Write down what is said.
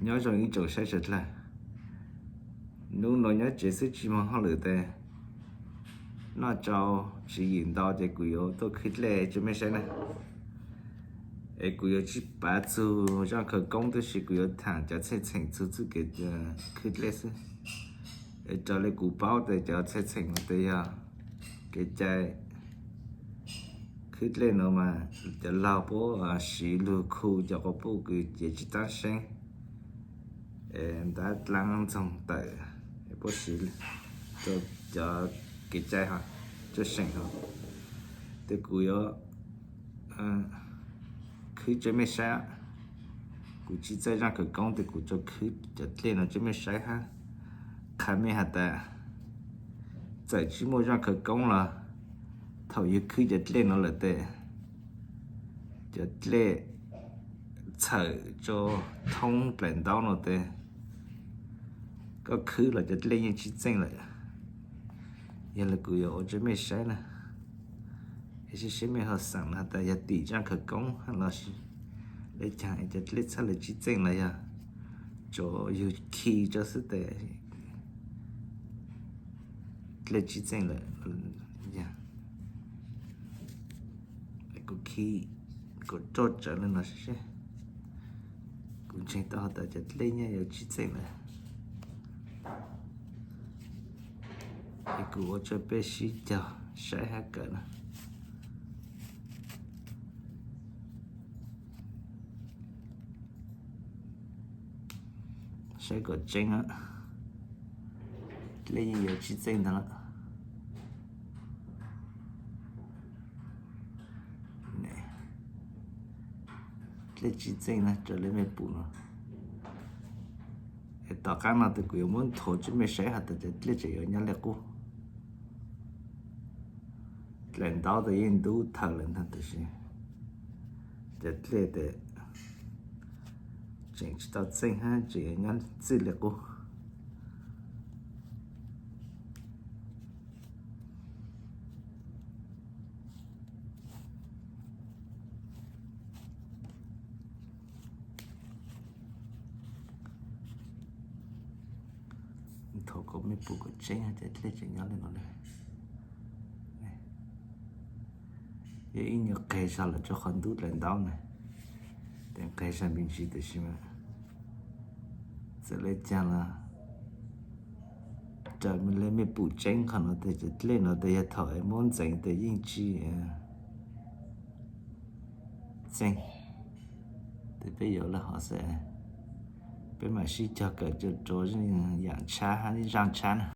Nyob zoo ib tsoom saib sawv dlawg, hnub no nyob tsev xwb tsis muaj hauj lwm tes noj tsau tswv yim ntau ces kuv yuav tuaj khwb dlej tso mej saib na. Es kuv yuav tsis pav txug zaj khawv koob tab sis kuv yuav tham cov txheej txheem txug txuj kev khwb dlej xwb. Es raws li kuv paub tes cov txheej txheem no tes yog kev cai khwb dlej no mas cov laug puab siv lug khu cov quas puj kws cev tsis taab seeb es ntab dlaab ntxoog tawm, puab siv rau cov kev cai ho tsuj seem ho. Tes kuv yuav khwb tso mej saib. Kuv tsis txawj zaj khawv koob tes kuv tsuas khwb cov dlej no tso mej saib hab qha mej has tas txawm tsis muaj zaj khawv koob los thaum yug khwb cov dlej no lawm tes cov dlej txhawm tso thoob dlaim ntaub no tes koj khwb los cov dlej yeej tsis txeej lawm. Yog li kuv yuav ua tso mej saib na, es seb mej ho xaam has tas yog tim zaj khawv koob los sis le caag es cov dlej txhaj le tsis txeej los yog tsuas yug khi tso xwb tes dlej tsis txeej lawm. Kuv khi kuv roj tsawv le no seb, kuv ntseeg tau has tas cov dlej nyaj yuav tsis txeej lawm. Es kuv ua tso peb sib cog saib hab kawm na. Saib kom tseeb, dlej yeej yuav tsis txeej ntag. Dlej tsis txeej na raws li mej pum no. Es tom qab no tes kuv yuav muab nthuav tso mej saib has tas cov dlej tseem yuav nyob le qub. Dlaim ntaub tes yeej ntub thawm lawm ntag tab sis cov dlej tes tseem tsis tau txeej hab tseem yuav nyob txwj le qub. Nthuav kom mej pum kom tseeb cov dlej tseem nyob le no le. Yog ib nyuag qeg zog lawm rau qhov ntub dlaim ntaub na, tes qeg zog me ntsis tab sis mas txawm le caag los raws li mej pum tseeb qhov no tes cov dlej no tes yog thaum muab ntxeev tes yeej tsis txeej. Tes peb yuav le hov xwb, peb mam sib cog kawm rua yaam tshab hab zaaj tshab na.